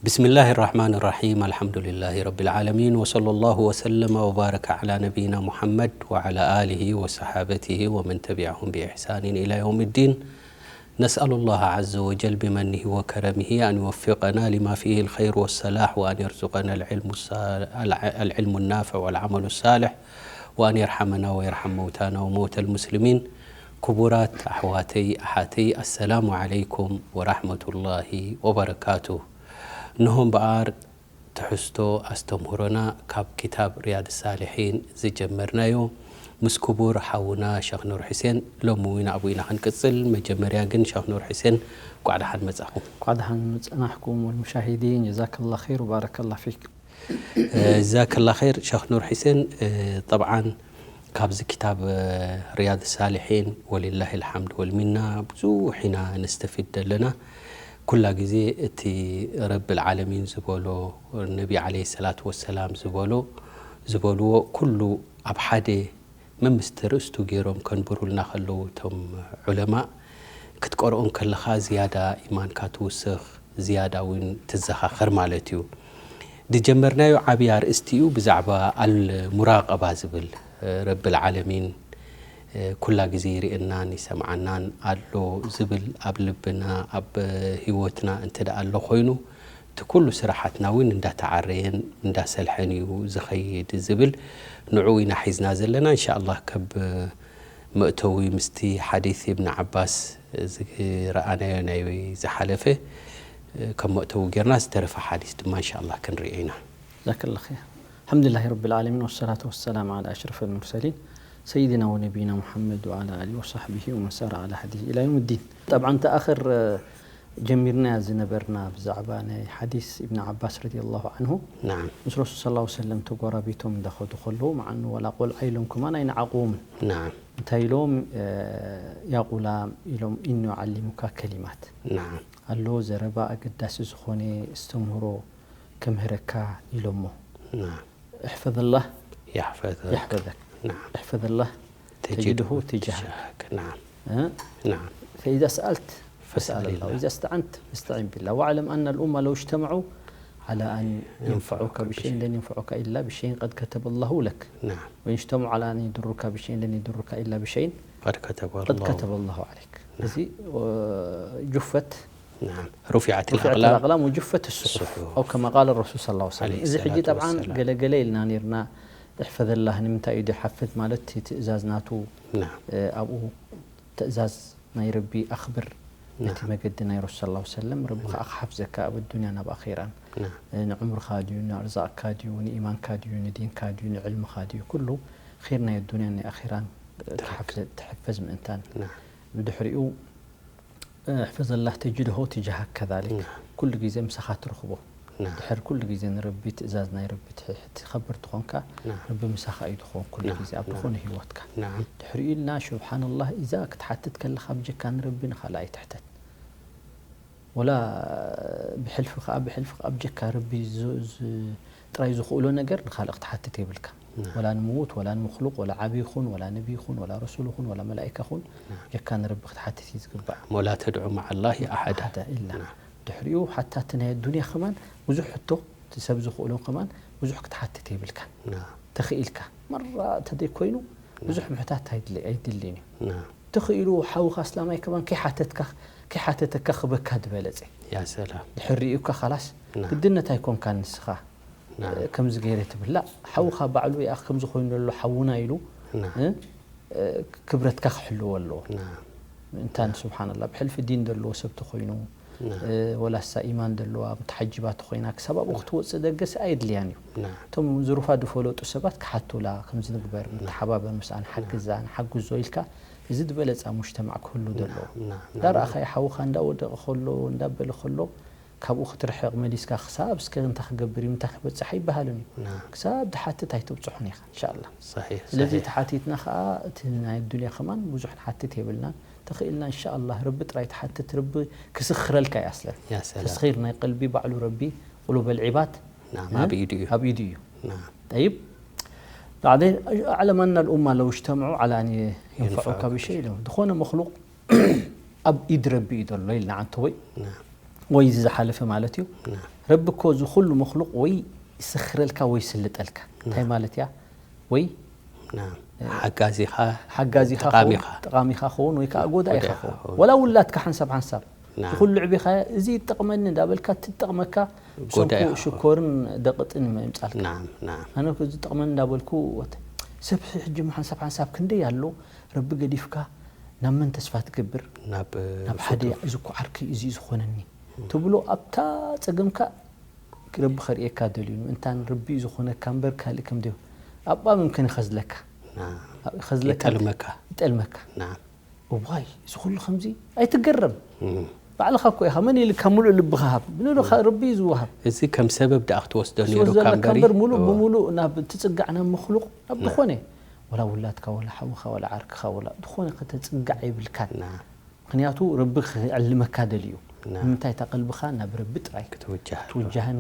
بسم الله الرحمن الرحيم. الحمد لله رب العالمين، وصلى الله وسلم وبارك على نبينا محمد وعلى آله وصحابته ومن تبعهم بإحسان إلى يوم الدين. نسأل الله عز وجل بمنه وكرمه أن يوفقنا لما فيه الخير والصلاح، وأن يرزقنا العلم الص-، الع-، العلم النافع والعمل الصالح، وأن يرحمنا ويرحم موتانا وموتى المسلمين. ክቡራት ኣሕዋተይ ኣሓተይ፣ ኣሰላሙ ዓለይኩም ወራሕመቱላሂ ወበረካቱ። እንሆ እምበኣር ትሕዝቶ ኣስተምህሮና ካብ ኪታብ ሪያድ ሳሊሒን ዝጀመርናዮ ምስ ክቡር ሓውና ሸኽ ኑር ሑሴን ሎሚ እውን ኣብኡ ኢና ክንቅጽል። መጀመርያ ግን ሸኽ ኑር ሑሴን እንቋዕ ደሓን መጻኹም። እንቋዕ ደሓን ጸናሕኩም ወልሙሻሂዲን፣ ጀዛከላ ኸይር ወባረከላ ፊክ። እ፣ ጀዛከላ ኸይር ሸኽ ኑር ሑሴን። እ፣ ጠብዓን ካብዚ ኪታብ፣ እ፣ ሪያድ ሳሊሒን ወሊላሂ ልሓምድ ወልሚና ብዙሕ ኢና ነስተፊድ ዘለና። ኩላ ግዜ እቲ ረብል ዓለሚን ዝበሎ፣ ነቢ ዓለይሂ ሰላቱ ወሰላም ዝበሎ፣ ዝበልዎ ኩሉ ኣብ ሓደ መምስቲ ርእስቱ ገይሮም ከንብሩልና ከለዉ እቶም ዑለማእ፣ ክትቀርኦን ከለኻ ዝያዳ ኢማንካ ትውስኽ፣ ዝያዳ እውን ትዘኻኸር ማለት እዩ። ዝጀመርናዮ ዓብዪ ኣርእስቲ እዩ፣ ብዛዕባ ኣልሙራቀባ ዝብል፣ ረብል ዓለሚን ኩላ ግዜ ይርእየናን ይሰምዓናን ኣሎ ዝብል ኣብ ልብና፣ ኣብ ህይወትና እንተ ደኣ ኣሎ ኮይኑ፣ እቲ ኩሉ ስራሓትና እውን እንዳተዓረየን እንዳሰልሐን እዩ ዝኸይድ ዝብል፣ ንዕኡ ኢና ሒዝና ዘለና። እንሻኣላህ፣ ከብ መእተዊ ምስቲ ሓዲስ ኢብን ዓባስ ዝረኣናዮ ናይ ዝሓለፈ፣ ከም መእተዊ ጌርና፣ ዝተረፈ ሓዲስ ድማ እንሻኣላህ ክንርእዮ ኢና። ጀዛከላ ኸይር። الحمد لله رب العالمين، والصلاة والسلام على أشرف المرسلين سيدنا ونبينا محمد وعلى آله وصحبه ومن سار على هديه إلى يوم الدين. طبعا تأخر ጀሚርናያ ዝነበርና ብዛዕባ ናይ ሓዲስ ኢብን ዓባስ ረዲየላሁ ዓንሁ፣ ናዓም። ምስ ረሱል ሰለላሁ ዐለይሂ ወሰለም ተጓራቢቶም እንዳኸዱ ከለዉ፣ መዓኑ ዋላ ቆልዓ ኢሎም ከማን ኣይነዓቕዎምን። ናዓም። እንታይ ኢሎም? እ፣ ያ ቁላም ኢሎም፣ ኢኒ ኡዓሊሙካ ከሊማት። ናዓም። ኣሎ ዘረባ ኣገዳሲ ዝኾነ እስተምህሮ ከምህረካ ኢሎሞ። ናዓም። እሕፈዝላህ يحفظك. يحفظك. نعم. احفظ الله تجده تجده تجاهك. تجاهك. نعم. ها؟ نعم. فإذا سألت فاسأل فاسأل الله. الله. وإذا استعنت فاستعن بالله. واعلم أن الأمة لو اجتمعوا على أن ينفعوك ينفعوك بشيء بشيء. لن ينفعوك إلا بشيء قد كتب الله لك. نعم. وإن اجتمعوا على أن يضروك بشيء لن يضروك إلا بشيء قد كتب قد الله. كتب الله عليك. نعم. እዚ፣ እ፣ ጁፈት نعم. رفعت رفعت الأقلام. الأقلام وجفت الصحف. الصحف. أو كما قال الرسول صلى الله عليه وسلم. عليه እዚ ሕጂ الصلاة ጠብዓን والسلام. ገለ ገለ ኢልና ነርና፣ እሕፈዘላህ ንምንታይ እዩ ድሓፍዝ ማለት እቲ ትእዛዝ ናቱ፣ نعم. እ፣ ኣብኡ ትእዛዝ ናይ ረቢ ኣኽብር ነቲ نعم. መገዲ ናይ ረሱል ሰለላሁ ዐለይሂ ወሰለም፣ ረቢ نعم. ከኣ ክሓፍዘካ ኣብ ኣዱንያን ኣብ ኣኼራን። نعم. እ፣ ንዕምርኻ ድዩ፣ ንኣርዛቕካ ድዩ፣ ንኢማንካ ድዩ፣ ንዲንካ ድዩ፣ ንዕልምኻ ድዩ፣ ኩሉ ኸይር ናይ ኣዱንያን ናይ ኣኼራን ትኽክል። ክሓፍዘ-፣ ትሕፈዝ ምእንታን። نعم. ብድሕሪኡ እሕፈዘላህ ተጅድሆ ትጃሃክ ከዛሊክ። ናም። ኩሉ ግዜ ምሳኻ ትረኽቦ። ናም። ድሕር ኩሉ ግዜ ንረቢ ትእዛዝ ናይ ረቢ ትሕ-፣ ትኸብር ትኾንካ፣ ናም። ረቢ ምሳኻ እዩ ትኾን ኩሉ ናም፣ ግዜ ኣብ ናም። ዝኾነ ህይወትካ። ናም። ድሕሪኡ ኢልና፣ ሹብሓነላህ፣ ኢዛ ክትሓትት ከለኻ ብጀካ ንረቢ ንኻልእ ኣይትሕተት። ወላ ብሕልፊ ከኣ፣ ብሕልፊ ከኣ ብጀካ ረቢ ዝ-፣ ዝ-፣ ጥራይ ዝኽእሎ ነገር ንኻልእ ክትሓትት የብልካ። ናም። ወላ ንምዉት፣ ወላ ንምኽሉቕ፣ ወላ ዓቢ ይኹን፣ ወላ ነቢ ይኹን፣ ወላ ረሱል ይኹን፣ ወላ መላኢካ ይኹን፣ ናም። ጀካ ንረቢ ክትሓትት እዩ ዝግባእ። ናም። ወላ ተድዑ መዓ ላሂ ኣሓዳ። ኣሓዳ ኢልና። ናም። ድሕሪኡ ሓታ እቲ ናይ ኣዱንያ ከማን ብዙሕ ሕቶ፣ እቲ ሰብ ዝኽእሎ ከማን ብዙሕ ክትሓትት የብልካን። ናም። ተኽኢልካ፣ መራ እንተዘይኮይኑ፣ ናም። ብዙሕ ምሕታት ኣይድለ-፣ ኣይድልን እዩ። ናም። ተኽኢሉ ሓውኻ ኣስላማይ ከማን ከይሓተትካ፣ ከይሓተተካ ክበካ ዝበለጸ። ያ ሰላም። ድሕር ርእዩካ፣ ኻላስ ናም። ግድነት ኣይኮንካን ንስኻ። ናም። ከምዚ ገይረ ትብላዕ፣ ሓውኻ ባዕሉ ይኣኽ ከምዚ ኮይኑ ዘሎ ሓውና ኢሉ፣ ናም። እ፣ እ፣ ክብረትካ ክሕልዎ ኣለዎ። ናም። እንታን፣ ናም። ስብሓንላ፣ ብሕልፊ ዲን ዘለዎ ሰብ ተኾይኑ፣ ናም። እ፣ ወላሳ ኢማን ዘለዋ፣ ሙተሓጅባ ተኾይና፣ ክሳብ ኣብኡ ናም። ክትወጽእ ደገስ ኣየድልያን እዩ። ናም። እቶም ዝሩፋ ዝፈለጡ ሰባት ክሓቱላ፣ ከምዚ ንግበር፣ ናም። ንተሓባበር፣ ምስኣን ናም። ሓግዛን፣ ሓግዞ ኢልካ፣ እዚ ዝበለጸ ኣብ ሙጅተማዕ ክህሉ ናም። ዘለዎ። ናም። ዳርኣኻዮ ሓውኻ እንዳወደቐ ከሎ፣ እንዳበለ ከሎ፣ ካብኡ ክትርሕቕ መሊስካ ክሳብ እስከ እንታይ ክገብር እዩ፣ እንታይ ክበጽሕ ኣይበሃልን እዩ። ናም። ክሳብ ትሓትት ኣይተብጽሖን ኢኻ፣ እንሻኣላ። ሰሒሕ፣ ስለዚ ሰሒሕ። ተሓቲትና ኸኣ እቲ ናይ ኣዱንያ ከማን ብዙሕ ንሓትት የብልናን። ተኽኢልና እንሻኣላ ረቢ ጥራይ ትሓትት፣ ረቢ ክስኽረልካ እዩ ኣስለን። ያ ሰላም። ተስኺር ናይ ቀልቢ ባዕሉ ረቢ ቁሉበል ዒባድ፣ ናም፣ እ? ኣብ ኢዱ እዩ። ኣብ ኢዱ እዩ። ናም። ጠይብ፣ بعدين اعلم أن الأمة لو اجتمعوا على أن ينفعوك ينفعوك بشيء، ዝኾነ መኽሉቕ ኣብ ኢድ ረቢ እዩ ዘሎ ኢልና፣ ዓንተወይ። ናም። ወይ እዚ ዝሓለፈ ማለት እዩ። ረቢ እኮ እዚ ኩሉ መክሉቕ ወይ ይስኽረልካ ወይ ይስልጠልካ። እንታይ ማለት እያ? ወይ ናም ሓጋዚኻ ሓጋዚኻ ጠቓሚኻ ጠቓሚኻ ኸውን ወይ ከዓ ጎዳኢኻ ኸውን። ወላ ውላድካ ሓንሳብ ሓንሳብ ዝኹሉ ዕቢኻ እዚ ይጠቕመኒ እንዳበልካ ትጠቕመካ ብሰንኩ ሽኮርን ደቕጥን ይመምጻልካ። ናም ናም ኣነ እዚ ጠቕመኒ እንዳበልኩ ወተ ሰብ ሕጂ ሓንሳብ ሓንሳብ ክንደይ ኣሎ ረቢ ገዲፍካ ናብ መን ተስፋ ትገብር? ናብ ሓደ እዚ እኮ ዓርከይ እዚ ዝኾነኒ ትብሎ ኣብታ ጸገምካ ረቢ ከርእየካ ደልዩ ምእንታን ረቢ ዝኾነካ እምበር ካልእ ከም ደዮ ኣብኣ ምምክን ይኸዝለካ ይኸዝለካ ይጠልመካ ይጠልመካ እዋይ እዚ ኩሉ ከምዚ ኣይትገረም ባዕልኻ እኮ ኢኻ መን ኢልካ ሙሉእ ልብኻ ሃብ ንልኻ ረቢ እዩ ዝወሃብ እዚ ከም ሰበብ ደኣ ክትወስዶ ነይሩካ እምበሪ እምበር ሙሉእ ብሙሉእ ናብ ትጽጋዕ ናብ መክሉቕ ናብ ዝኾነ ወላ ውላድካ ወላ ሓውኻ ወላ ዓርክኻ ወላ ዝኾነ ከተጽጋዕ የብልካን ምኽንያቱ ረቢ ክዕልመካ ደልዩ ንምንታይ እታ ቀልብኻ ናብ ረቢ ጥራይ ክትውጃህን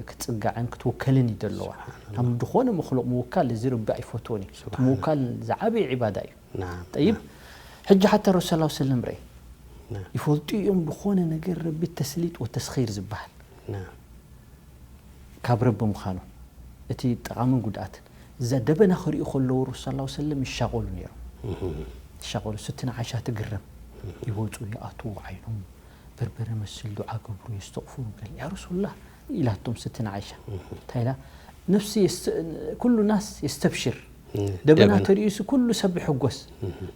ክትጽጋዕን ክትውከልን እዩ ደለዋ ናብ ዝኾነ መክሉቕ ምውካል እዚ ረቢ ኣይፈትዎን እዩ እቲ ምውካል ዝዓበየ ዒባዳ እዩ ጠይብ ሕጂ ሓታ ረሱል ላ ሰለም ርአ ይፈልጡ እዮም ዝኾነ ነገር ረቢ ተስሊጥ ወተስኺር ዝበሃል ካብ ረቢ ምዃኑ እቲ ጠቓምን ጉድኣትን እዛ ደበና ክርእዩ ከለዉ ረሱል ላ ሰለም ይሻቐሉ ነይሮም ይሻቐሉ ስትና ዓይሻ ትግረም ይወፁ ይኣትዉ ዓይኖም በርበረ መስል ዱዓ ገብሩ የስተቕፍሩ ገለ ያ ረሱሉላህ ኢላቶም ስትና ዓይሻ እንታይ ኢላ ነፍሲ ኩሉ ናስ የስተብሽር ደበና ተርእዩሲ ኩሉ ሰብ ይሕጎስ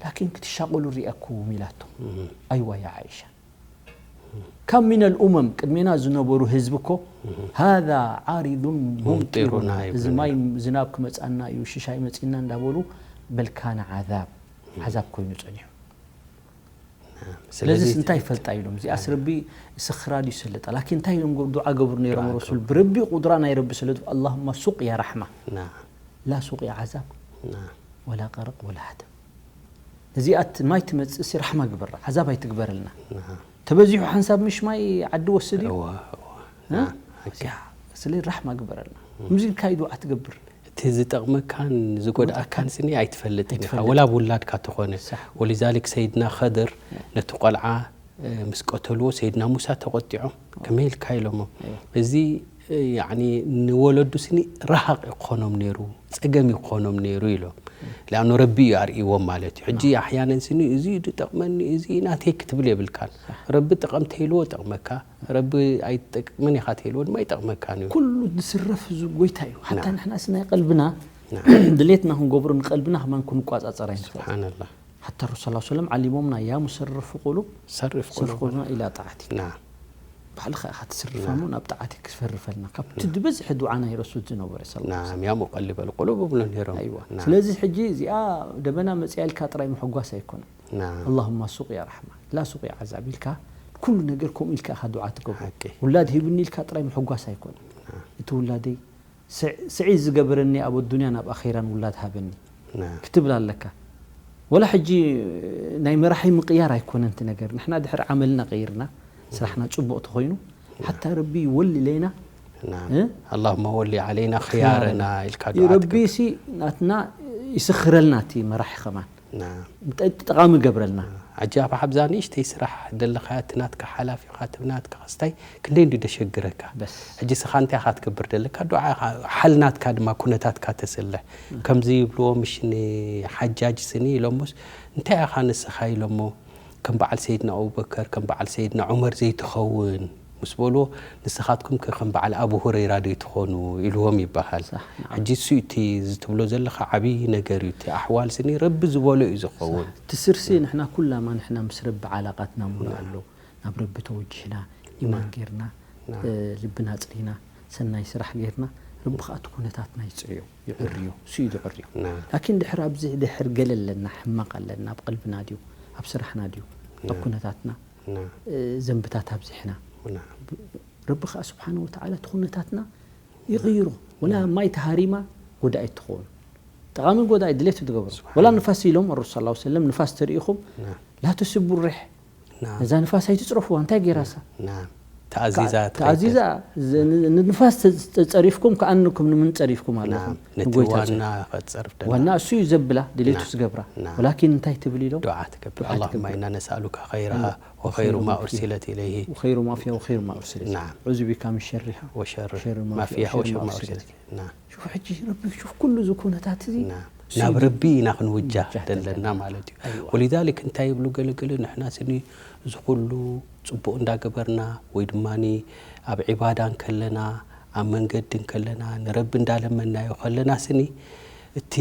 ላኪን ክትሻቐሉ ሪኣኩም ኢላቶም ኣይዋ ያ ዓይሻ كم من الأمم ቅድሜና ዝነበሩ ህዝቢ እኮ هذا عارض ممطرنا እዚ ማይ ዝናብ ክመፃና እዩ ሽሻይ መፂና እንዳበሉ በል ካነ ዓዛብ ዓዛብ ኮይኑ ፀኒሑ ስለዚስ እንታይ ይፈልጣ ኢሎም እዚኣስ ረቢ ይስኽራ ድዩ ይሰልጣ ላኪን እንታይ ኢሎም ዱዓ ገብሩ ነይሮም ረሱል ብረቢ ቁድራ ናይ ረቢ ሰለጡ اللهم سقيا رحمة لا سقيا عذاب ولا غرق ولا هدم እዚኣ ማይ ትመፅእ ሲ ራሕማ ግበራ ዓዛብ ኣይትግበረልና ተበዚሑ ሓንሳብ ምሽ ማይ ዓዲ ወስድ እዩ ስለ ራሕማ ግበረልና ምዚልካ ዩ ዱዓ ትገብር እቲ ዝጠቕመካን ዝጎድኣካን ስኒ ኣይትፈልጥን ኢኻ ወላ ውላድካ ተኾነ ወሊዛሊክ ሰይድና ኸድር ነቲ ቆልዓ ምስ ቀተልዎ ሰይድና ሙሳ ተቆጢዖም ከመይ ኢልካ ኢሎሞ እዚ ንወለዱ ስኒ ረሃቕ ክኾኖም ነይሩ ፀገም ክኾኖም ነይሩ ኢሎም ሊኣኑ ረቢ እዩ ኣርእይዎም ማለት እዩ ሕጂ ኣሕያነን ስኒ እዚ ድጠቕመኒ እዚ ናተይ ክትብል የብልካን ረቢ ጠቐም ተይልዎ ጠቕመካ ረቢ ኣይጠቅምን ኢኻ ተይልዎ ድማ ይጠቕመካን እዩ ኩሉ ዝስረፍ እዚ ጎይታ እዩ ሓታ ንሕናስ ናይ ቀልብና ድሌትና ክንገብሮ ንቀልብና ከማን ክንቋፃፀር ኣይንኽእል ሓታ ረሱል ላ ሰለም ዓሊሞምና ያ ሙሰርፍ ቁሉብ ሰርፍ ቁሉብና ኢላ ጣዕቲ ባዕልኻ ኢኻ ትስርፋ እሞ ናብ ጣዕቲ ክሰርፈልና ካብቲ ዝበዝሐ ዱዓ ናይ ረሱል ዝነበረ ሰለላሁ ዐለይሂ ወሰለም። ናም ያ ሙቀሊበል ቁሉብ እብሎ ነይሮም። ኣይዋ ናም ስለዚ ሕጂ እዚኣ ደበና መፅያ ኢልካ ጥራይ ምሕጓስ ኣይኮነን። ናም ኣላሁማ ሱቅያ ራሕማ ላ ሱቅያ ዓዛብ ኢልካ ኩሉ ነገር ከምኡ ኢልካ ኢኻ ዱዓ ትገብሮ። ሓቂ ውላድ ሂብኒ ኢልካ ጥራይ ምሕጓስ ኣይኮነን። ናም እቲ ውላደይ ስዒድ ዝገበረኒ ኣብ ኣዱንያን ኣብ ኣኼራን ውላድ ሃበኒ ክትብል ኣለካ። ወላ ሕጂ ናይ መራሒ ምቕያር ኣይኮነን እቲ ነገር። ንሕና ድሕሪ ዓመልና ቀይርና፣ ስራሕና ጽቡቕ ተኾይኑ፣ ሓታ ረቢ ይወሊ ለይና اللهم ول علينا خيارنا ኢልካ ዱዓ ትገብር። ረቢ ሲ ናትና ይስኽረልና እቲ መራሒ ከማን። ጠቓሚ ገብረልና። ዓጃብ ኣብዛ ንእሽተይ ስራሕ ደለኻያ እቲ ናትካ ሓላፊኻ እቲ ናትካ ክስታይ ክንደይ እንዲ ደሸግረካ። ሕጂ ስኻ እንታይ ኢኻ ትገብር ደለካ ዱዓ ኢኻ ሓል ናትካ ድማ ኩነታትካ ተስልሕ። ከምዚ ይብልዎ ምሽ ንሓጃጅ ስኒ ኢሎሞስ እንታይ ኢኻ ንስኻ ኢሎሞ ከም በዓል ሰይድና ኣቡበከር ከም በዓል ሰይድና ዑመር ዘይትኸውን። ምስ በልዎ፣ ንስኻትኩም ከ ከም በዓል ኣቡ ሁረይራ ዶ ትኾኑ? ኢልዎም ይበሃል። ሕጂ እሱ እዩ እቲ እዚ ትብሎ ዘለኻ ዓብዪ ነገር እዩ። እቲ ኣሕዋል ስኒ ረቢ ዝበሎ እዩ ዝኸውን። እቲ ስርሲ ንሕና ኩላማ ንሕና ምስ ረቢ ዓላቓትና ሙሉእ ኣሎ። ናብ ረቢ ተወጂህና፣ ኢማን ጌርና፣ ልብና ኣጽሪና፣ ሰናይ ስራሕ ጌርና፣ ረቢ ከኣ እቲ ኩነታትና ይጽርዮ፣ ይዕርዮ፣ እሱ እዩ ዝዕርዮ። ላኪን ድሕር ኣብዚ ድሕር ገለ ኣለና፣ ሕማቕ ኣለና፣ ኣብ ቀልብና ድዩ፣ ኣብ ስራሕና ድዩ፣ ኣብ ኩነታትና፣ ዘንብታት ኣብዚሕና። ረቢ ከኣ ስብሓነ ወተዓላ እቲ ኩነታትና ይቕይሮ። ወላ ማይ ተሃሪማ ጎዳኢት ትኸውን። ጠቓሚ ጎዳኢ ድሌት ትገብሮ። ወላ ንፋስ ኢሎም ኣረሱል ሰለላሁ ዐለይሂ ወሰለም ንፋስ ተሪኢኹም ላ ተስቡ ሪሕ ነዛ ንፋስ ኣይትፅረፍዋ እንታይ ገይራሳ ተኣዚዛ ተኣዚዛ ንንፋስ ጸሪፍኩም ከኣንኩም ንምን ጸሪፍኩም ኣለኹም። ነቲ ዋና ኸጸርፍ ደላ ዋና እሱ እዩ ዘብላ ድሌቱ ዝገብራ። ወላኪን እንታይ ትብል ኢሎም? ዱዓ ትገብር። اللهم إنا نسألك خيرها وخير ما أرسلت إليه وخير ما فيها وخير ما أرسلت نعم. أعوذ بك من شرها وشر ما فيها وشر ما أرسلت نعم. شوف حجي ربي شوف كل زكونتات زي نعم. ናብ ረቢ ኢና ክንውጃህ ዘለና ማለት እዩ። ወሊዛሊክ እንታይ ይብሉ ገለገለ ንሕና ስኒ እዚ ኩሉ ፅቡቕ እንዳገበርና ወይ ድማ ኣብ ዒባዳ እንከለና ኣብ መንገዲ እንከለና ንረቢ እንዳለመናዮ ከለና ስኒ እቲ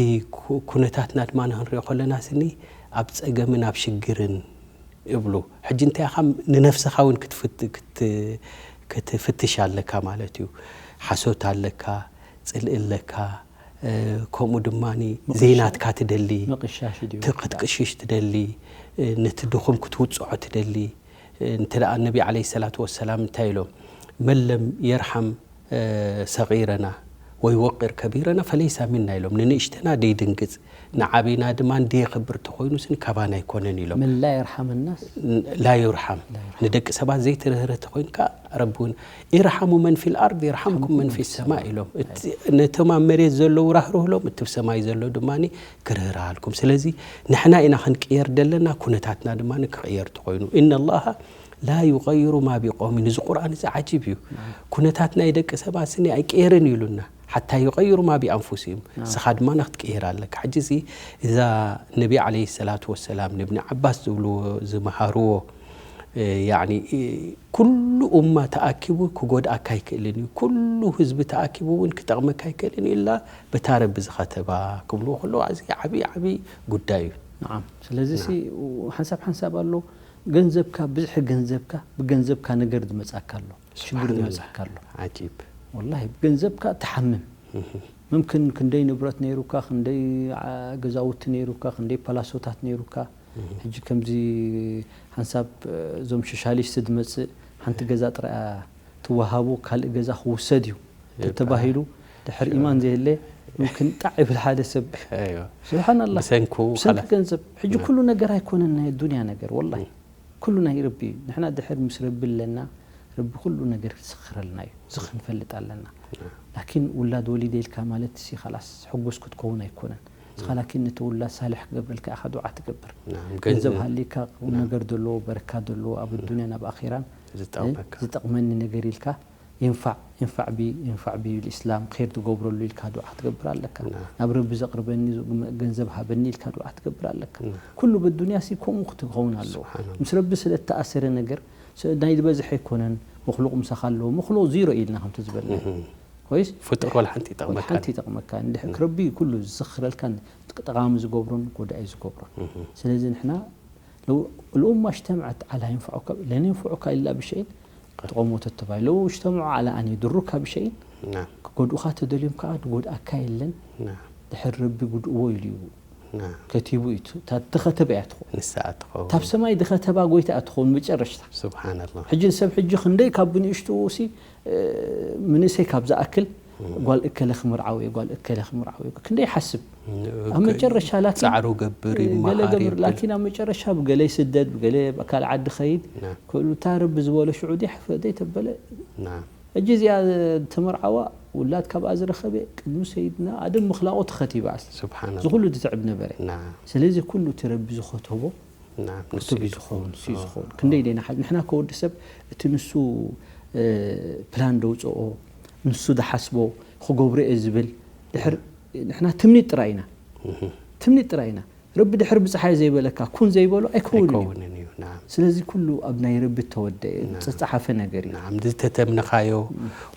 ኩነታትና ድማ ንክንሪኦ ከለና ስኒ ኣብ ፀገምን ኣብ ሽግርን ይብሉ። ሕጂ እንታይ ኢኻ ንነፍስኻ እውን ክትፍትሽ ኣለካ ማለት እዩ። ሓሶት ኣለካ፣ ፅልኢ ኣለካ፣ ከምኡ ድማ ዘይናትካ ትደሊ፣ ክትቅሽሽ ትደሊ፣ ነቲ ድኹም ክትውፅዖ ትደሊ። እንተ ደኣ ነቢ ዓለይሂ ሰላቱ ወሰላም እንታይ ኢሎም? መን ለም የርሓም ሰጊረና ወይወቅር ከቢረና ፈለይሳ ሚና ኢሎም። ንንእሽተና ደይድንግፅ ንዓብና ድማ ደየኽብር ተኾይኑ ስኒ ካባና ኣይኮነን ኢሎም። መን ላ የርሓም ናስ ላ ዩርሓም። ንደቂ ሰባት ዘይትርህርህ ተኾይንካ ረቢ እውን ኢርሓሙ መን ፊል ኣርድ የርሓምኩም መን ፊ ሰማ ኢሎም። ነቶም ኣብ መሬት ዘለዉ ራህርህሎም እቲ ብሰማይ ዘሎ ድማ ክርህርሃልኩም። ስለዚ ንሕና ኢና ክንቅየር ደለና፣ ኩነታትና ድማ ክቕየር ተኾይኑ። ኢነ ላሃ ላ ዩቀይሩ ማ ቢቀውሚን። እዚ ቁርኣን እዚ ዓጂብ እዩ። ኩነታት ናይ ደቂ ሰባት ስኒ ኣይቅየርን ኢሉና። ሓታ ዩቀይሩ ማ ቢኣንፉሲሂም። ንስኻ ድማ ክትቅየር ኣለካ። ሕጂ እዚ እዛ ነቢ ዓለይሂ ሰላቱ ወሰላም ንብኒ ዓባስ ዝብልዎ ዝመሃርዎ ያኒ ኩሉ ኡማ ተኣኪቡ ክጎድኣካ ኣይክእልን እዩ። ኩሉ ህዝቢ ተኣኪቡ እውን ክጠቕመካ ኣይክእልን እዩ። ኢላ በታ ረቢ ዝኸተባ ክብልዎ ከለዉ እዚ ዓብዪ ዓብዪ ጉዳይ እዩ። ንዓም። ስለዚ ሓንሳብ ሓንሳብ ኣሎ ገንዘብካ ብዝሒ ገንዘብካ ብገንዘብካ ነገር ዝመጻካ ኣሎ ሽግር ዝመጻካ ኣሎ። ዓጂብ። ወላሂ ብገንዘብካ ትሓምም። ምምክን ክንደይ ንብረት ነይሩካ፣ ክንደይ ገዛውቲ ነይሩካ፣ ክንደይ ፓላሶታት ነይሩካ። ሕጂ ከምዚ ሓንሳብ እዞም ሾሻሊስት ዝመጽእ ሓንቲ ገዛ ጥራይ እያ ትወሃቦ፣ ካልእ ገዛ ክውሰድ እዩ ተተባሂሉ ድሕር ኢማን ዘየለ ምምክን ጣዕ ይብል ሓደ ሰብ። ስብሓንላህ። ብሰንኪ ገንዘብ። ሕጂ ኩሉ ነገር ኣይኮነን ናይ ኣዱንያ ነገር ወላሂ። ኩሉ ናይ ረቢ እዩ። ንሕና ድሕር ምስ ረቢ ኣለና፣ ረቢ ኩሉ ነገር ክስኽረልና እዩ። እዚ ክንፈልጥ ኣለና። ላኪን ውላድ ወሊደ ኢልካ ማለት ሲ ኻላስ ሕጉስ ክትከውን ኣይኮነን። ንስኻ ላኪን ነቲ ውላድ ሳልሕ ክገብረልካ ኢኻ ዱዓ ትገብር። ገንዘብ ሃሊካ ቁም ነገር ዘለዎ በረካ ዘለዎ ኣብ ኣዱንያን ኣብ ኣኺራን ዝጠቕመኒ ነገር ኢልካ ينفع ينفع بي ينفع بي الإسلام خير ትገብረሉ ኢልካ ዱዓ ትገብር ኣለካ። ናብ ረቢ ዘቕርበኒ ገንዘብ ሃበኒ ኢልካ ዱዓ ትገብር ኣለካ። ኩሉ በዱንያ ሲ ከምኡ ክትኸውን ኣለዎ። ምስ ረቢ ስለ እተኣሰረ ነገር ናይ ዝበዝሐ ኣይኮነን። መክሉቕ ምሳኻ ኣለዎ። መክሉቕ ዚሮ ኢልና ከምቲ ዝበልና ኮይስ ፍጡር ወላ ሓንቲ ይጠቕመካ ሓንቲ ይጠቕመካ። እንድሕር ረቢ ኩሉ ዝስኽረልካ ጠቓሚ ዝገብሮን ጎዳኢ ዝገብሮን። ስለዚ ንሕና لو الأمة اجتمعت على ينفعك لن ينفعك إلا بشيء تقوموا تتبعي لو اجتمعوا على أن يضروك بشيء ክጎድኡኻ ተደልዮም ከዓ ዝጎድኣካ የለን። ድሕር ረቢ ጉድእዎ ኢሉ እዩ ከቲቡ እዩ። እታ ተኸተበ እያ ትኸውን። ንሳ እያ ትኸውን። እታ ኣብ ሰማይ ዝኸተባ ጎይታ እያ ትኸውን መጨረሽታ። ስብሓንላህ። ሕጂ ንሰብ ሕጂ ክንደይ ካብ ብንእሽትኡ ሲ ምንእሰይ ካብ ዝኣክል ጓል እከለ ክምርዓው እየ ጓል እከለ ክምርዓው እየ ክንደይ ይሓስብ። ኣብ መጨረሻ ላኪን ፃዕሩ ገብር ይመሃር ይብል። ላኪን ኣብ መጨረሻ ብገለ ይስደድ ብገለ ካልእ ዓዲ ኸይድ። ክእሉ እታ ረቢ ዝበሎ ሽዑ ደይ ተበለ። ሕጂ እዚኣ ተመርዓዋ ውላድ ካብኣ ዝረኸበ ቅድሚ ሰይድና ኣደም ምኽላቑ ተኸቲባ። ስብሓንላህ። እዚ ኩሉ ትትዕብ ነበረ። ስለዚ ኩሉ እቲ ረቢ ዝኸተቦ ክቱብ እዩ ዝኸውን። እሱ እዩ ዝኸውን። ክንደይ ደይና ሓ- ንሕና ከወዲ ሰብ እቲ ንሱ ፕላን ደውፅኦ ንሱ ዝሓስቦ ክገብሮ እየ ዝብል ድሕር ንሕና ትምኒት ጥራይ ኢና። ትምኒት ጥራይ ኢና። ረቢ ድሕር ብፀሓይ ዘይበለካ ኩን ዘይበሎ ኣይከውንን እዩ። ኣይከውንን እዩ። ናም። ስለዚ ኩሉ ኣብ ናይ ረቢ ተወደአ ናም። ዝተፃሓፈ ነገር እዩ። ናም፣ ዝተተምነኻዮ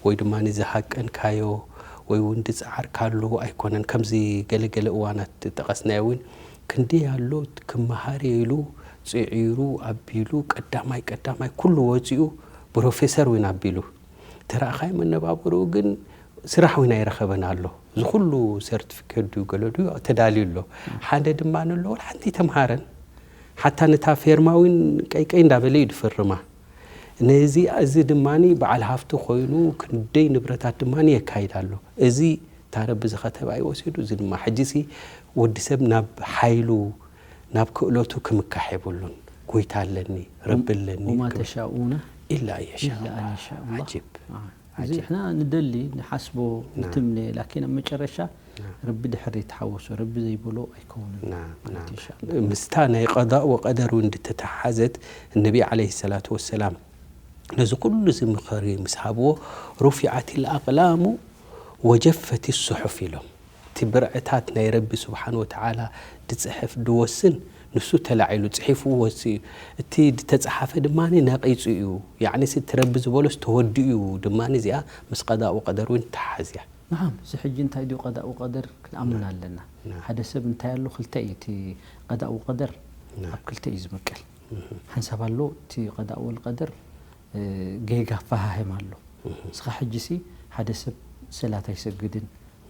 ወይ ድማ ዝሃቀንካዮ ወይ እውን ዝፀዓርካሉ ኣይኮነን። ከምዚ ገለገለ እዋናት ዝጠቐስናዮ እውን ክንደይ ኣሎ ክመሃር ኢሉ ፅዒሩ ኣቢሉ ቀዳማይ ቀዳማይ ኩሉ ወፂኡ ፕሮፌሰር እውን ኣቢሉ ተረእኻይ መነባብርኡ ግን ስራሕ እውን ኣይረኸበን ኣሎ። እዚ ኩሉ ሰርቲፊኬት ድዩ ገለ ድዩ ተዳልዩ ኣሎ። ሓደ ድማ ኣሎ ወላ ሓንቲ ተምሃረን ሓታ ነታ ፌርማ እውን ቀይቀይ እንዳበለ እዩ ድፍርማ። ነዚ እዚ ድማ በዓል ሃፍቲ ኮይኑ ክንደይ ንብረታት ድማ የካይድ ኣሎ። እዚ እታ ረቢ ዝኸተባ እዩ ወሲዱ። እዚ ድማ ሕጂሲ ወዲ ሰብ ናብ ሓይሉ ናብ ክእለቱ ክምካሕ የብሉን። ጎይታ ኣለኒ ረቢ ኣለኒ وما ክብል። تشاءون إلا أن يشاء إلا أن الله. يشاء الله. عجيب. آه. عجيب. እዚ ንሓስቦ نعم. ንትምነ ላኪን ኣብ መጨረሻ نعم. ረቢ ድሕር ዘይተሓወሶ ረቢ ዘይብሎ ኣይከውንን نعم ማለት نعم إن شاء الله. ምስታ ናይ قضاء وقدر እንድተተሓዘት النبي عليه الصلاة والسلام ነዚ ኩሉ እዚ ምኽሪ ምስ ሃብዎ رفعت الأقلام وجفت الصحف ኢሎም። እቲ ብርዕታት ናይ ረቢ ስብሓን ወተዓላ ድፅሕፍ ድወስን ንሱ ተላዒሉ ፅሒፍዎ ወፂኡ። እቲ ድተፅሓፈ ድማ ነቒፁ እዩ። ያዕኒ እቲ ረቢ ዝበሎስ ተወዲኡ እዩ ድማ እዚኣ ምስ ቀዳእ ወቀደር እውን ተሓዝያ። نعم እዚ ሕጂ እንታይ ድዩ ቀዳእ ወቀደር ክንኣምን ኣለና። نعم. ሓደ ሰብ እንታይ ኣሎ ክልተ እዩ እቲ ቀዳእ ወቀደር نعم. ኣብ ክልተ እዩ ዝምቀል። ሓንሳብ ኣሎ እቲ ቀዳእ ወልቀደር እ፣ ጌጋ ኣፈሃህም ኣሎ። እስኻ ሕጂ ሲ ሓደ ሰብ ሰላት ኣይሰግድን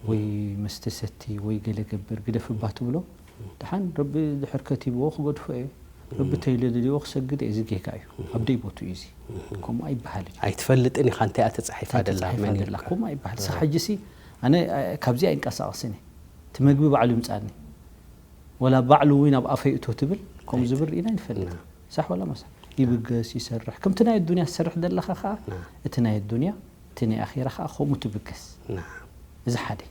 ወይ መስተ ሰቲ ወይ ገለ ገብር ግደፍ እባ ትብሎ። ደሓን ረቢ ድሕር ከቲብዎ ክገድፎ እየ። ረቢ ተይለ ደልዎ ክሰግድ እየ። እዚ ጌጋ እዩ። ኣብ ደይ ቦቱ እዩ እዚ። ከምኡ ኣይበሃልን እዩ። ኣይትፈልጥን ኢኻ እንታይ እያ ተፃሒፋ እንታይ ደላ ተፃሒፋ መን ደላ ኢልካ? ከምኡ ኣይበሃል። እስኻ ሕጂ ሲ ኣነ እ፣ ካብዚ ኣይንቀሳቐስን እየ። እቲ መግቢ ባዕሉ ይምፃኒ። ወላ ባዕሉ እውን ኣብ ኣፈይ እቶ ትብል ከምኡ ኣይት- ዝብል ኢና ይንፈልጥ። ና። ሳሕ ወላ መሳ ይብገስ ይሰርሕ። ከምቲ ናይ ኣዱንያ ትሰርሕ ዘለኻ ከዓ ና። እቲ ናይ ኣዱንያ እቲ ናይ ኣኼራ ከዓ ከምኡ ትብገስ። ና። እዚ ሓደ።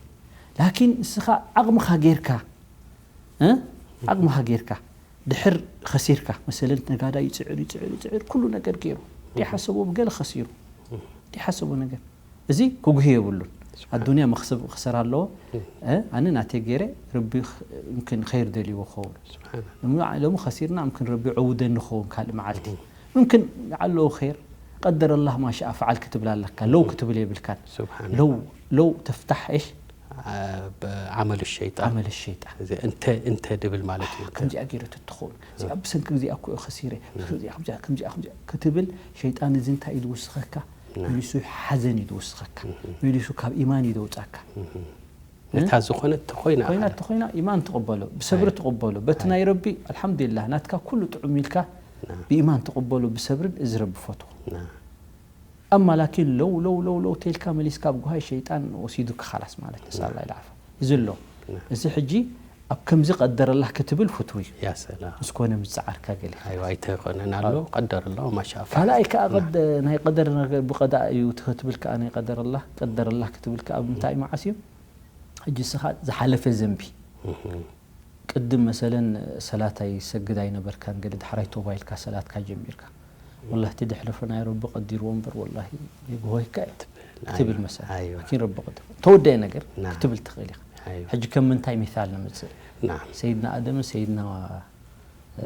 ላኪን ንስኻ ዓቕምኻ ጌርካ እ? ዓቕምኻ ጌርካ ድሕር ኸሲርካ መሰለን ነጋዳ ይፅዕር ይፅዕር ይፅዕር ኩሉ ነገር ገይሩ ደይሓሰቦ ብገለ ኸሲሩ ደይሓሰቦ ነገር እዚ ክጉህ የብሉን። ኣዱንያ መኽሰብ ክሰር ኣለዎ። እ? ኣነ ናተይ ገይረ ረቢ ኽ- ምክን ኸይር ደልይዎ ክኸውን ስብሓን ሎሚ ኸሲርና ምክን ረቢ ዕውደኒ ክኸውን ካልእ መዓልቲ ምክን ኣለዎ ኸይር ቀደር ኣላህ ማሻ ፈዓል ክትብል ኣለካ ለው ክትብል የብልካን ስብሓን ለው ለው ተፍታሕ እሽ ዓመሉ ሸይጣን ዓመል ሸይጣን እዚ እንተ እንተ ድብል ማለት እዩ። ከምዚኣ ገይረ ተትኸውን እዚኣ ብሰንኪ እዚኣ እኮ እየ ኸሲረ እዚኣ ከምዚኣ ከምዚኣ ከምዚኣ ክትብል ሸይጣን እዚ እንታይ እዩ ዝውስኸካ? መሊሱ ሓዘን እዩ ዝውስኸካ። መሊሱ ካብ ኢማን እዩ ዘውፃካ። ነታ ዝኾነት ተኾይና ኮይና ተኾይና ኢማን ትቕበሎ ብሰብሪ ትቕበሎ በቲ ናይ ረቢ ኣልሓምዱሊላህ ናትካ ኩሉ ጥዑም ኢልካ ብኢማን ትቕበሎ ብሰብርን እዚ ረቢ ፈትዎ። ኣማ ላኪን ለው ለው ለው ለው ተልካ መሊስካ ኣብ ጉሃይ ሸይጣን ወሲዱካ ኻላስ ማለት ነስኣላ ኢልዓፋ እዚ ኣሎ። እዚ ሕጂ ኣብ ከምዚ ቀደረላህ ክትብል ፍትው እዩ። ያ ሰላም ምስ ኮነ ምስ ፃዓርካ ገለ ኣይዋ ኣይተኾነን ኣሎ ቀደር ኣሎ ማሻ ካልኣይ ከዓ ቀደ ናይ ቀደር ነገር ብቀዳ እዩ ክትብል ከዓ ናይ ቀደረላህ ቀደረላህ ክትብል ከዓ ብምንታይ እዩ መዓስ እዩ? ሕጂ እስኻ ዝሓለፈ ዘንቢ ቅድም መሰለን ሰላት ኣይሰግድ ኣይነበርካን ገለ ዳሕራይ ቶባ ኢልካ ሰላትካ ጀሚርካ ወላሂ እቲ ድሕለፈ ናይ ረቢ ቀዲርዎ እምበር ወላሂ የግሆይካ እዩ ትብል መሰል ኣይዋ። ላኪን ረቢ ቀዲርዎ ተወደአ ነገር ና። ክትብል ትኽእል ኢኻ ኣይዋ። ሕጂ ከም ምንታይ ሚሳል ንምፅእ ናም ሰይድና ኣደምን ሰይድና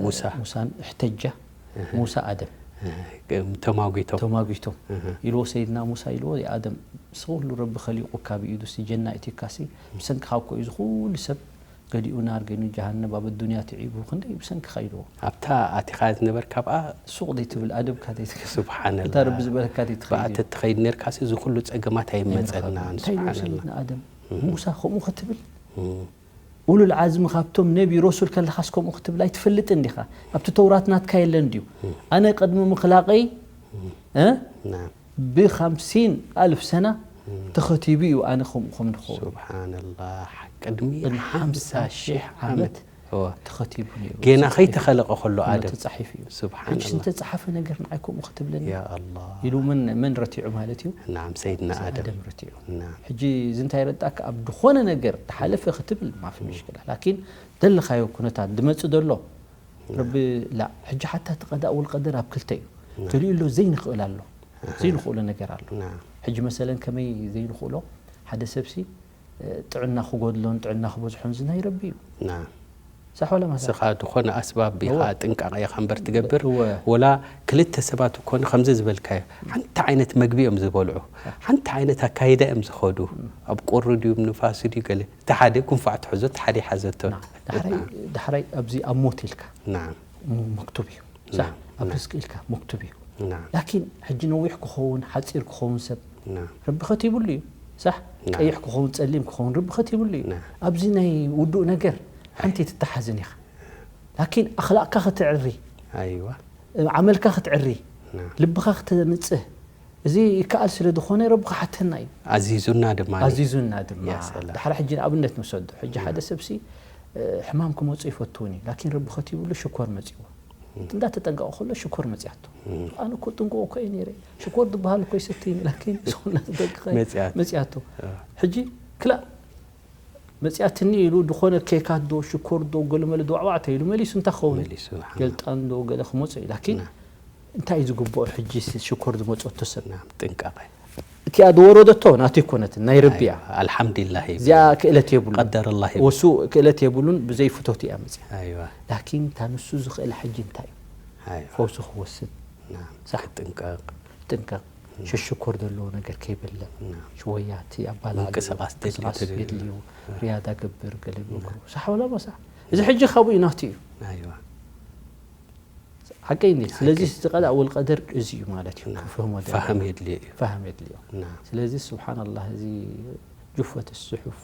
ሙሳ ሙሳን እሕተጃ ሙሳ ኣደም ተማጒቶም ተማጒቶም ኢልዎ ሰይድና ሙሳ ኢልዎ ኣደም ስኹሉ ረቢ ከሊቁካ ብኢዱ ሲ ጀና እቲካሲ ብሰንክኻ እኮ እዩ ዝኹሉ ሰብ ገሊኡ ናር ገሊኡ ጀሃነብ ኣብ ኣዱንያ ትዒቡ ክንደይ ብሰንክኻ ኢልዎ ኣብታ ኣቲኻ ዝነበርካ ብኣ ሱቕ ዘይትብል ኣደብካ ዘይትከ ስብሓንላ እታ ረቢ ዝበለካ ዘይትኸይድ ብኣ ተትኸይድ ነርካሲ እዚ ኩሉ ፀገማት ኣይመፀናን እንታይ ኢልዎ ስብሓንላ ሰይድና ኣደም ሙሳ ከምኡ ክትብል ኡሉል ዓዝሚ ካብቶም ነቢ ረሱል ከለኻስ ከምኡ ክትብል ኣይትፈልጥን ዲኻ? ኣብቲ ተውራት ናትካ የለን ድዩ? ኣነ ቅድሚ ምኽላቐይ እ? ናም ብኻምሲን ኣልፍ ሰና ተኸቲቡ እዩ ኣነ ከምኡ ከም ንኸውን ስብሓንላህ ቅድሚ ቅድሚ ሓምሳ ሓምሳ ሺሕ ሺሕ ዓመት ዓመት እወ። ተኸቲቡ ነይሩ ጌና ተጻሒፉ ከይተኸለቐ ከሎ እዩ። ኣደም ተጻሒፉ እዩ ስብሓንላህ። ሕጂ ዝተጻሓፈ ነገር ንዓይ ከምኡ ክትብለኒ ያ ኣላህ ኢሉ መን መን ረቲዑ ማለት እዩ ናም ሰይድና ኣደም ኣደም ረቲዑ ናም ሕጂ እዚ እንታይ ረዳእካ ኣብ ዝኾነ ነገር ተሓለፈ ክትብል ማፊ ምሽክላ ላኪን ዘለኻዮ ኩነታት ድመፅእ ዘሎ ረቢ ላ ሕጂ ሓታ እቲ ቀዳእ ወልቀደር ኣብ ክልተ እዩ ገሊኡ ኣሎ ዘይንኽእል ኣሎ ዘይንኽእሎ ነገር ኣሎ ናም ሕጂ መሰለን ከመይ ዘይንኽእሎ ሓደ ሰብሲ ጥዕና ክጎድሎን ጥዕና ክበዝሖን እዚ ናይ ረቢ እዩ ናም ሳሕ ወላ ማሳ ንስኻ ዝኾነ ኣስባብ ኢኻ እወ። ጥንቃቐ ኢኻ እምበር ትገብር እወ። ወላ ክልተ ሰባት እኮነ ከምዚ ዝበልካዮ ሓንቲ ዓይነት መግቢ እዮም ዝበልዑ ሓንቲ ዓይነት ኣካይዳ እዮም ዝኸዱ ኣብ ቁሪ ድዩ ንፋስ ድዩ ገለ እቲ ሓደ ኩንፋዕ ትሕዞ እቲ ሓደ ይሓዘቶ ዳሕራይ ዳሕራይ ኣብዚ ኣብ ሞት ኢልካ ናም ሙ- መክቱብ እዩ ሳሕ ናም፣ ኣብ ናም። ርስቂ ኢልካ መክቱብ እዩ ናም ላኪን ሕጂ ነዊሕ ክኸውን ሓፂር ክኸውን ሰብ ናም ረቢ ከቲብሉ እዩ ሳሕ ናም። ቀይሕ ክኸውን ፀሊም ክኸውን ረቢ ከቲብሉ እዩ ናም። ኣብዚ ናይ ውዱእ ነገር ሓንቲ ትተሓዝን ኢኻ ላኪን ኣኽላቕካ ክትዕሪ ኣይዋ ዓመልካ ክትዕሪ ናም ልብኻ ክተንፅህ እዚ ይከኣል ስለ ዝኾነ ረቢ ክሓተና እዩ ኣዚዙና ድማ ኣዚዙና ድማ ያ ሰላም። ዳሕራ ሕጂ ንኣብነት ንውሰዱ ሕጂ ሓደ ሰብሲ እ፣ ሕማም ክመፁ ይፈትውን እዩ ላኪን ረቢ ከቲብሉ ሽኮር መፅዎ እንዳተጠንቀቐ ከሎ ሽኮር መፅያቶ። ኣነ እኮ ጥንቁቕ እኮ እየ ነይረ። ሽኮር ዝበሃል እኮ ይሰትይኒ፣ ላኪን ዝኾና ተጠንቀቐ መፅያቶ። መፅያቶ። ሕጂ ክላእ መፅያትኒ ኢሉ ዝኾነ ኬካት ዶ ሽኮር ዶ ገለመለ ዶ ዋዕዋዕታ ኢሉ መሊሱ እንታይ ክኸውን? መሊሱ፣ ሓ- ገልጣን ዶ ገለ ክመፅኦ እዩ። ላኪን ና። እንታይ እዩ ዝግብኦ ሕጂ ሽኮር ዝመፅኦቶ ሰብ? ናም፣ ጥንቃቐ። እቲኣ ዝወረደቶ ናቱ ይኮነትን፣ ናይ ረቢ እያ። ኣልሓምዱሊላህ ይብል። እዚኣ ክእለት የብሉን። ቀደር ኣላህ ይብል። ወሱ ክእለት የብሉን፣ ብዘይ ፍቶት እያ መፅያ። ኣይዋ። ላኪን እታ ንሱ ዝኽእል ሕጂ እንታይ እዩ? ኣይዋ። ፈውሱ ክወስድ ናም፣ ሳሕ። ክጥንቀቕ። ጥንቀቕ። ሽሽኮር ዘለዎ ነገር ከይበልዕ። ናም። ሽወያት ኣባላል ምንቅስቓስ ምንቅስቓስ የድልዮ። የድልዮ። ሪያዳ ገብር ገለ ምግሩ። ሳሕ ወላ መሳሕ። እዚ ሕጂ ካብኡ እዩ ናቱ እዩ። ኣይዋ። ሓቀይ እንዴ? ስለዚ እቲ ቀዳእ ወልቀደር እዚ እዩ ማለት እዩ። ክፍህሞ ደለና። ፋህም የድልዮ እዩ። ፋህም የድልዮ። ናም። ስለዚ ስብሓንላህ እዚ ጁፈት ስሑፍ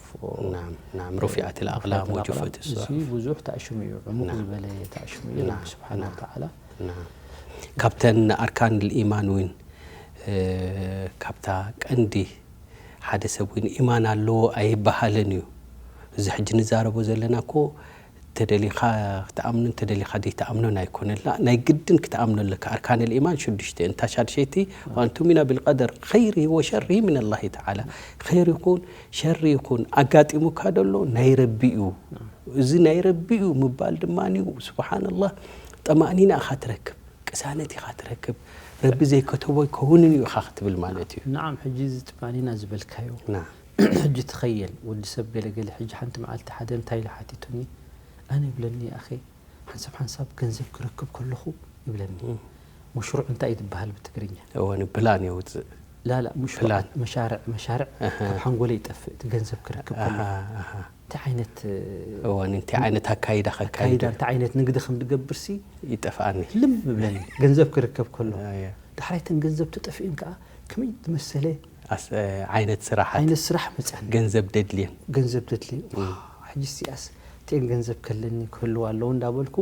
ናም፣ ናም፣ ሩፊዓት ኣልኣቕላም ወጁፈት እዚ ብዙሕ ተኣሽሙ እዩ። ዕሙቕ ዝበለ ተኣሽሙ እዩ። ረቢ ስብሓን ወተዓላ ናም። ካብተን ኣርካን ልኢማን እውን እ፣ ካብታ ቀንዲ ሓደ ሰብ እውን ኢማን ኣለዎ ኣይበሃልን እዩ። እዚ ሕጂ ንዛረቦ ዘለና እኮ ተደሊኻ ክትኣምኖን ተደሊኻ ዘይትኣምኖን ኣይኮነላ፣ ናይ ግድን ክትኣምኖ ኣለካ። ኣርካን ልኢማን ሽዱሽተ፣ እንታ ሻድሸይቲ ዋን ቱሚና ብልቀደር ኸይሪ ወሸሪ ምን ኣላሂ ተዓላ። ኸይር ይኹን ሸሪ ይኹን ኣጋጢሙካ ደሎ ናይ ረቢ እዩ። እዚ ናይ ረቢ እዩ ምባል ድማ እዩ ስብሓንላህ ጠማእኒና ኢኻ ትረክብ፣ ቅሳነት ኢኻ ትረክብ። ረቢ ዘይከተቦ ኣይከውንን እዩ ኢኻ ክትብል ማለት እዩ። ንዓም ሕጂ እዚ ጥማኒና ዝበልካዮ ና ሕጂ ትኸየል ወዲ ሰብ ገለገለ ሕጂ ሓንቲ መዓልቲ ሓደ እንታይ ኢሉ ሓቲቱኒ ኣነ ይብለኒ ኣኸ ሓንሳብ ሓንሳብ ገንዘብ ክረክብ ከለኹ ይብለኒ። መሽሩዕ እንታይ እዩ ዝበሃል ብትግርኛ? እወ ንብላን የውፅእ ላላ ሙሽ ፕላን። መሻርዕ መሻርዕ ኣሃ። ካብ ሓንጎለይ ይጠፍእ እቲ ገንዘብ ክረክብ ከሎ ኣሃ፣ ኣሃ። እንታይ ዓይነት እወ እንታይ ዓይነት ኣካይዳ ኣካይዳ ከካይድ እንታይ ዓይነት ንግዲ ከም ዝገብርሲ ይጠፍኣኒ ልም ይብለኒ ገንዘብ ክርከብ ከሎ ኣያ። ዳሕራይ ተን ገንዘብ ተጠፍእን ከዓ ከመይ ዝመሰለ ኣስ- ዓይነት ስራሓት ዓይነት ስራሕ መፅኣኒ ገንዘብ ደድልየን ገንዘብ ደድልየ ሕጂ ሲያስ እቲአን ገንዘብ ከለኒ ክህልዋ ኣለዎ እንዳበልኩ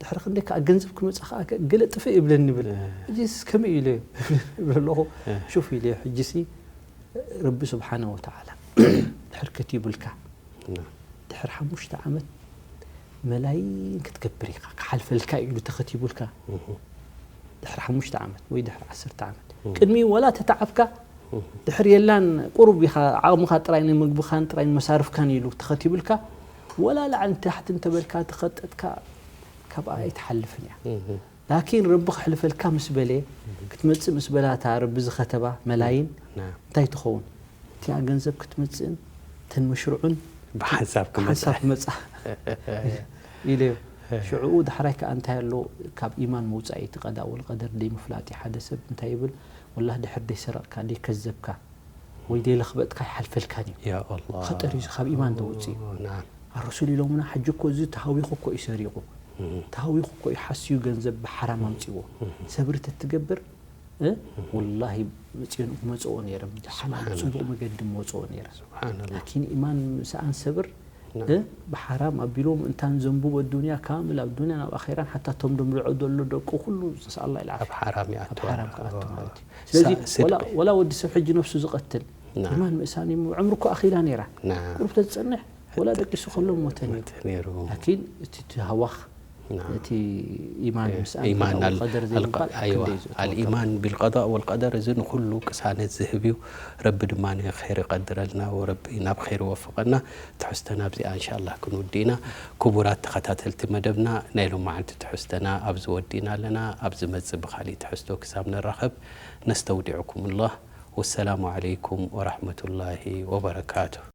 ድሕሪ ክንደይ ከዓ ገንዘብ ክመፃ ከዓ ገለ ጥፍእ ይብለኒ ይብል ሕጂ ከመይ ኢለ ይብል ኣለኹ ሹፍ ኢለ ሕጂ ሲ ረቢ ስብሓነ ወተዓላ ድሕር ከቲቡልካ ድሕር ሓሙሽተ ዓመት መላይን ክትገብር ኢኻ ክሓልፈልካ ኢሉ ተኸቲቡልካ ድሕሪ ሓሙሽተ ዓመት ወይ ድሕሪ ዓሰርተ ዓመት ቅድሚ ወላ ተተዓብካ ድሕር የላን ቁሩብ ኢኻ ዓቕምኻ ጥራይ ንምግብኻን ጥራይ ንመሳርፍካን ኢሉ ተኸቲቡልካ ወላ ላዕሊ ታሕቲ እንተበልካ ተኸጠጥካ ካብኣ ኣይትሓልፍን እያ ላኪን ረቢ ክሕልፈልካ ምስ በለ ክትመፅእ ምስ በላታ ረቢ ዝኸተባ መላይን እንታይ ትኸውን እቲኣ ገንዘብ ክትመፅእን ተን መሽርዑን ብሓንሳብ ክመፅእ ሓንሳብ ክመፃ ኢለዮ ሽዕኡ ዳሕራይ ከዓ እንታይ ኣሎ ካብ ኢማን መውፃኢ እቲ ቀዳ ወልቀደር ደይ ምፍላጥ እዩ ሓደ ሰብ እንታይ ይብል ወላህ ድሕር ደይ ሰረቕካ ደይ ከዘብካ ወይ ደይ ለኽበጥካ ይሓልፈልካን እዩ ያ ኣላ ኸጠር እዩ ካብ ኢማን ተውፅእ ናም ኣረሱል ኢሎምና ሕጂ እኮ እዚ ተሃዊኹ እኮ እዩ ሰሪቑ ተሃዊኹ እኮ እዩ ሓስዩ ገንዘብ ብሓራም ኣምፅዎ ሰብሪ ተትገብር እ? ወላሂ መፅዮን መፅኦ ነይረ ብሓላል ፅቡቕ መገዲ መፅኦ ነይረ ስብሓንላ ላኪን ኢማን ምስኣን ሰብር እ? ብሓራም ኣቢሎም እንታን ዘንቡብ ኣዱንያ ካምል ኣብ ዱንያ ናብ ኣኼራን ሓታ ቶም ደምልዖ ዘሎ ደቁ ኩሉ ንስኣላ ኢልዓፍ ኣብ ሓራም ኣብ ይኣትዋ ሓራም ክኣቱ ማለት እዩ ስለዚ ስድቂ። ወላ- ወላ ወዲ ሰብ ሕጂ ነፍሱ ዝቐትል ና። ኢማን ምእሳን እዩ ዕምሩ እኮ ኣኺላ ነይራ ና ቁሩብ ተዝፀንሕ ወላ ደቂሱ ከሎ ሞተን እዩ ነይሩ ላኪን እቲ ትሃዋኽ ና እቲ ኢማን ምስኣን ኢማን ከዳኡ ኣል- ቀደር ኣልቀ- ዘይምባል ኣይዋ ክንደይ ዝእትወካ ኣልኢማን ቢልቀዳእ ወልቀደር እዚ ንኩሉ ቅሳነት ዝህብ እዩ ረቢ ድማ ንኸይር ይቀድረልና ወረቢ ናብ ኸይር ወፍቀና ትሕዝተና ኣብዚኣ እንሻላ ክንውዲ ኢና ክቡራት ተኸታተልቲ መደብና ናይ ሎም መዓልቲ ትሕዝተና ኣብዚ ወዲእና ኣለና ኣብ ዝመፅእ ብካሊእ ትሕዝቶ ክሳብ ንራኸብ ነስተውዲዕኩም ላህ ወሰላሙ ዓለይኩም ወራሕመቱላሂ ወበረካቱ